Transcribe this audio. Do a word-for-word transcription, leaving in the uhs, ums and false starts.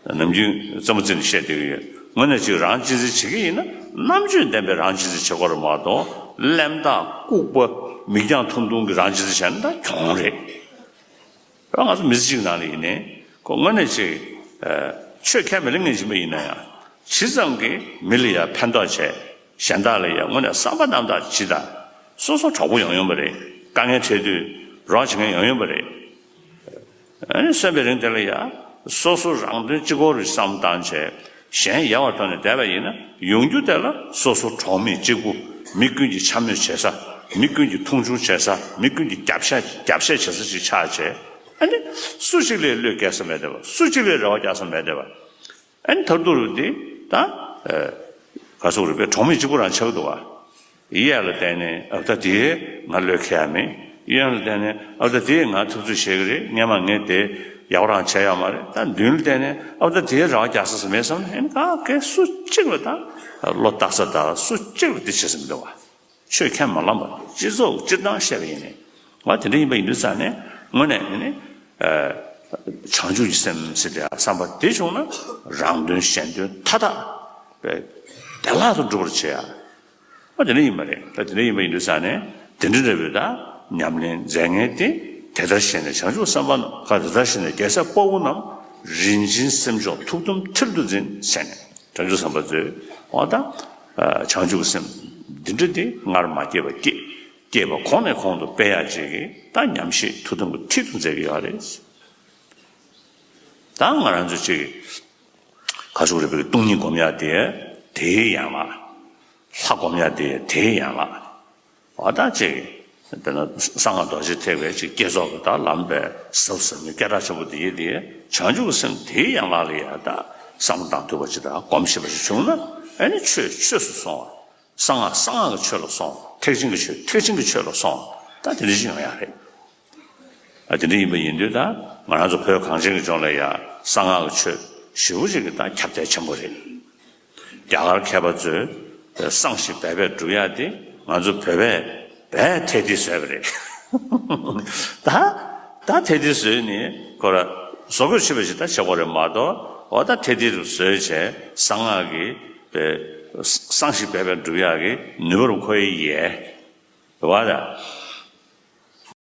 ནམ་རྒྱུན་རྩེད་མོ་རྩེ་ནས་བཤད་བསྡད་ཀྱི་ཡོད། དངོས་གནས་ཅིག་རང་གཅེས་འཛིན་བྱེད་ཀྱི་ཡིན་ན་རྣམ་དཔྱོད་ལྡན་པའི་རང་གཅེས་འཛིན་བྱེད་དགོས་རེད་མ་གཏོགས་གླེན་རྟགས་ལྐུགས་པ་མིག་རྒྱང་ཐུང་ཐུང་གི་རང་གཅེས་འཛིན་བྱས་ན་ད་གྱོང་རེད། ང་ཚོ་མི་ཚེ་གཅིག་ནང་ལ་ཡིན་ནའི་ཁོ་དངོས་གནས་ཅིག་ཆོས་ཁས་མི་ལེན་མཁན་ཞིག་མ་ཡིན་ན་ཡང་ཇི་ཙམ་གྱིས་མི་ལ་ཡང་ཕན་ཐོགས་བྱས། གཞན་དག་ལ་ཡང་དངོས་གནས་བསམ་པ་རྣམ་དག་ཅིག་དང་སོ་སོ་གྲོགས་པོ་ཡོང་ཡོང་བ་རེད། དཀའ་ངལ་འཕྲད་དུས་རོགས་བྱེད་མཁན་ཡོང་ཡོང་བ་རེད། ཨ་ནི་གསོན་པའི་རིང་དེ་ལ་ཡང་སོ་སོ་རང་དོན་གཅིག་པོ་རུ་བསམ་བཏང་བྱས་གཞན་ཡལ་བར་དོར་ནས་བསྡད་པ་ཡིན་ན་ཡོང་རྒྱུ་དེ་ལ་སོ་སོ་གྲོགས་མེད་གཅིག་པུ། མི་ཀུན་གྱིས་འཕྱ་སྨོད་བྱེད་ས། མི་ཀུན་གྱིས་མཐོང་ཆུང་བྱེད་ས། མི་ཀུན་གྱིས་རྒྱབ་ཤ་རྒྱབ་བཤད་བྱེད་ས་ཞིག་ཆགས་བྱས། ཨ་ནི་སུ་གཅིག་ལས་བློས་འགེལ་ས་མེད་བསྡད་པ། སུ་གཅིག་ལས་རེ་བ་རྒྱག་ས་མེད་བསྡད་པ། ཨ་ནི་མཐར་ཐུག་རུ་འདི་ད་ག་ཟེར་དགོས་རེད་པས། གྲོགས་མེད་གཅིག་པུ་རང་ཆགས་འདུག་བ། གཡས་ལ་བལྟས་ནས་ཨ་ད་དེས་ང་བློས་འཁེལ་ཡ་མེད། གཡོན་ལ་བལྟས་ནས་ཨ་ད་དེས་ང་ཐུབ་ཚོད་བྱེད་ཀྱི་རེད། སྔན་མ་ངས་དེ་ཡག་པོ་རང་བྱས་ཡོད་མ་རེད། ད་མདུན་ལ་བལྟས་ནས་ཨ་ད་དེས་རང་རྒྱག་ས་སུ་མེད་བསམ་ནས་ཨ་ནི་ག་གེ་སུ་གཅིག་ལ་ད་བློ་བཏགས་ས་ད་སུ་གཅིག་ལ་དེ་བྱེད་ས་མི་འདུག་བ། ཆོས་ཁས་མ་བླངས་པ་སྤྱི་ཚོགས་སྤྱིར་བཏང་བཤད་པ་ཡིན་ནས་ང་དེ་འདྲ་ཡིན་པ་ཡིན་དུས་ཙང་ནས་དངོས་གནས་ནི་བྱང་ཆུབ་ཀྱི་སེམས་ཟེར་དེ་བསམ་པ་དེ་བྱུང་ན་རང་དོན་གཞན་དོན་མཐའ་དག་བདེ་བླག་ཏུ་འགྲུབ་པར་བྱེད་ཡ། ཨ་དེ་འདྲ་ཡིན་པ་རེད། ད་དེ་འདྲ་ཡིན་པ་ཡིན་དུས་ཙང་ནས་དེ་འདྲ་འདྲ་བོའི་ད་ཉམས་ལེན་མཛད་མཁན་དེ་དེ་ལྟར་ཞེན་ནས་བྱང་ཆུབ་སེམས་དཔའ་རྣམས་ཁ་དེ་ལྟར་ཞེན་ནས་རྒྱལ་སྲས་དཔའ་བོ་རྣམས་རིན་ཆེན་སེམས་མཆོག་ཐུགས་དམ་མཐིལ་དུ་འཛིན་ཟེར་ནས་བྱང་ཆུབ་སེམས་དཔའ་ཚོས་འོ་ད་བྱང་ཆུབ་སེམས་འདི་འདྲ་དེ་སྔར་མ་སྐྱེས་པ་སྐྱེས། སྐྱེས་པ་གོང་ནས་གོང་དུ་སྤེལ་ཡག་ཅིག་གི་ད་ཉམས་བཞེས་ཐུགས་དམ་གྱི་མཐིལ་དུ་མཛད་ཀྱི་ཡོད་རེད། ད་ང་རང་ཚོ་ཅིག་ག་ཟེར་དགོས་རེད་པས། སྟོང་ཉིད་སྒོམ་ཡག་དེ་དེའི་ཡན་ལག་ལྷ་སྒོམ་ཡག་དེ་དེའི་ཡན་ལག་འོ་ད་ཅིག་དཔེར་ན་གསང་སྔགས་རྡོ་རྗེ་ཐེག་པའི་ཅིག་བསྐྱེད་རྫོགས་ཀྱི་ད་ལམ་པའི་ཟབ་ཟབ་མོའི་སྐད་གྲགས་ཆེན་པོ་དེ་ཡིན་དེ་བྱང་ཆུབ་ཀྱི་སེམས་དེའི་ཡན་ལག་ལ་ཡ་ད་བསམ་བློ་བཏང་ཐུབ་པ་ཅིག་དང་སྒོམ་ཤེས་པ་ཞིག་བྱུང་ན་ཨ་ནི་ཆོས་ཆོས་སུ་སོང་བ། གསང་སྔགས་གསང་སྔགས་ཀྱི་ཆོས་ལ་སོང་བ། ཐེག་ཆེན་གྱི་ཆོས་ཐེག་ཆེན་གྱི་ཆོས་ལ་སོང་བ། ད་དེ་འདྲ་ཞིག་ཡོང་ཡག་རེད། ཨ་དེ་འདྲ་ཡིན་པ་ཡིན་དུས་ད་ང་རང་ཚོ་བོད་གངས་ཅན་གྱི་ལྗོངས་ལ་ཡ་གསང་སྔགས་ཀྱི་ཆོས་ཞེ་པོ་ཅིག་གི་ད་ཁྱབ་གདལ་ཆེན་པོ་རེད། རྒྱ་གར་མཁས་པ་ཚོས་གསང་ཞིང་སྦས་པས་སྒྲུབ་ཡག་དེ་ང་ཚོ་བོད་པས་བས་ཐེ་ཐི་བཟོས་པ་རེད། ད་ད་ཐེ་ཐི་བཟོས་ནས་ཁོ་ར་བཟོ་བཀོད་བྱས་པ་ཞིག་ད་བྱེད་དགོས་རེད་མ་གཏོགས་འོ་ད་ཐེ་ཐི་རུ་བཟོས་བྱས་གསང་སྔགས་ཀྱི་བས་གསང་ཞིང་སྦས་པས་སྒྲུབ་ཡག་གི་ནུས་པ་རུ་ཁོ་ཡི་ཡས་རེད་བ་ད།